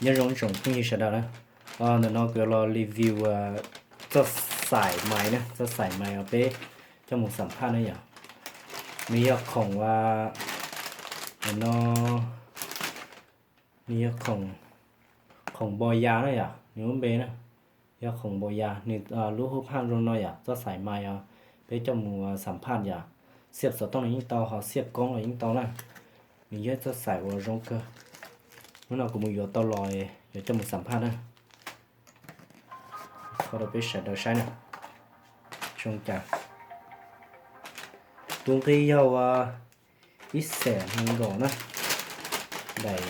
Nyob zoo tsoom phooj ywg sawv daws na. Ntawm no kuv yuav los review txoj xaim mais na, txoj xaim mais uas peb coj mus xam phaj na yom. Nws yog khoom, no, nws yog khoom, khoom npau yas na yom, nws lub npe na yog khoom npau yas, nws lub hwj phaj zoo no yom, txoj xaim mais os, peb coj mus xam phaj yom, xiab xov tooj los yeej tau, ho xiab koob los yeej tau na. Nws yog ib txoj xaim uas zoo kawg. Hnub no kuv mus yuav tau los, yuav coj mus xam phaj na. Qhov rau peb sawv daws saib na. Zoo cas. Tus nqi yog ua ib xees nees nkaum na. Daim,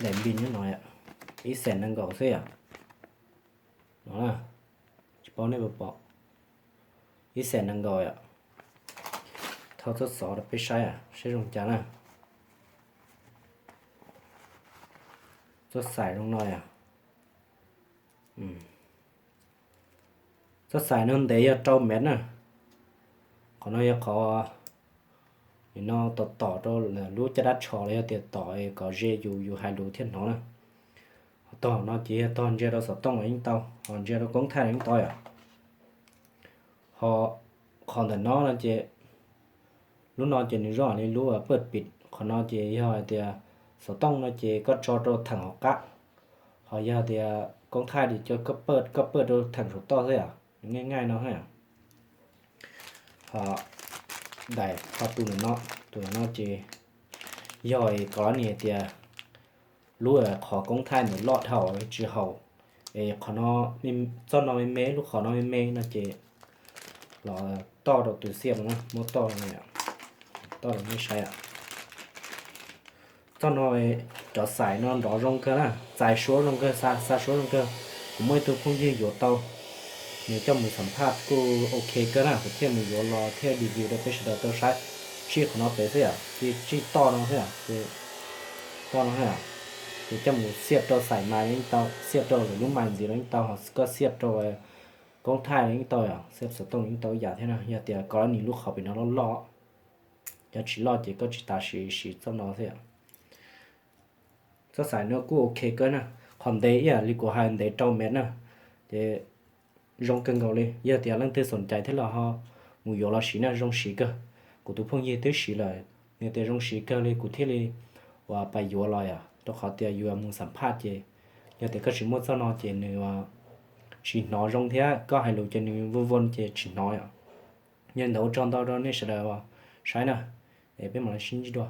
daim npis no, ib xees nees nkaum xwb yom. No, tsis paub nej puas pom. Ib xees nees nkaum yom. Thauj txoj xov rau peb saib, saib zoo cas na. Txoj xaim zoo no yom. Txoj xaim no ntev yog rau mev na. Qhov no yog qhov nim no tom tom rau lub caj dab tsho los yog tias tom kom ze yus, yus hais lus thiaj hnov na. Ho tog no ces yog tog ntsia rau xov tooj los yeej tau, ho ntsia rau koob thaij los yeej tau yom. Ho qhov ntawm no no ces, lub no ces nws zoo li lub paj pim, qhov no ces yog hais tias xov tooj no ces koj tso rau theem hauv qab, ho yog tias koob thaij ces koj paj, koj paj rau theem saum toj xwb yom, nws nqaij nqaij no. Ho daim, ho tus no, tus no ces yog kov ni hais tias lub qhov koob thaij ntawd loj dhau tsis haum, es qhov no, txoj no me me, lub qhov no me me no ces los toj rau tus xiab no, muab toj, toj rau nej saib. Txoj no, cov xaim no nrov zoo kawg na, txais suab zoo kawg, xa, xa suab zoo kawg. Kuv muaj ib tug phooj ywg yuav tau, nws coj mus xam phaj kuj ok kawg na, kuv thiaj mus yuav los thiaj review rau peb sawv daws tau saib. Tsij qhov no pem xwb yom, ces tsij toj no xwb yom, ces toj no xwb yom. Ces coj mus xiab rau xaim mais los yeej tau, xiab rau lwm lub mais ntxiv los yeej tau, ho koj xiab rau koob thaij los yeej tau yom, xiab xov tooj los yeej tau ib yam thiab na, yog tias kov ni lub qhov pem no loj loj. Yog tsis loj ces koj tsis tas siv, siv txoj no xwb yom. Txoj xaim no kuj ok kawg na, qhov ntev ib yam li kuv hais ntev rau mev na, ces zoo kawg nkaus li. Yog tias leej twg xoom cai thiab los ho mus yuav los siv na, zoo siv kawg. Kuv tus phooj ywg twb siv lawm, nws tias zoo siv kawg li kuv thiaj li uas pais yuav los yom, rau qhov tias yus mus xam phaj ces yog tias koj tsis muaj txoj no ces nws tsis hnov zoo thiab koj hais lus ces nws vo vo ces tsis hnov yom. Yog li ntawd ua tsaug ntau rau nej sawv daws uas saib na, es peb mam li sib ntsib dua.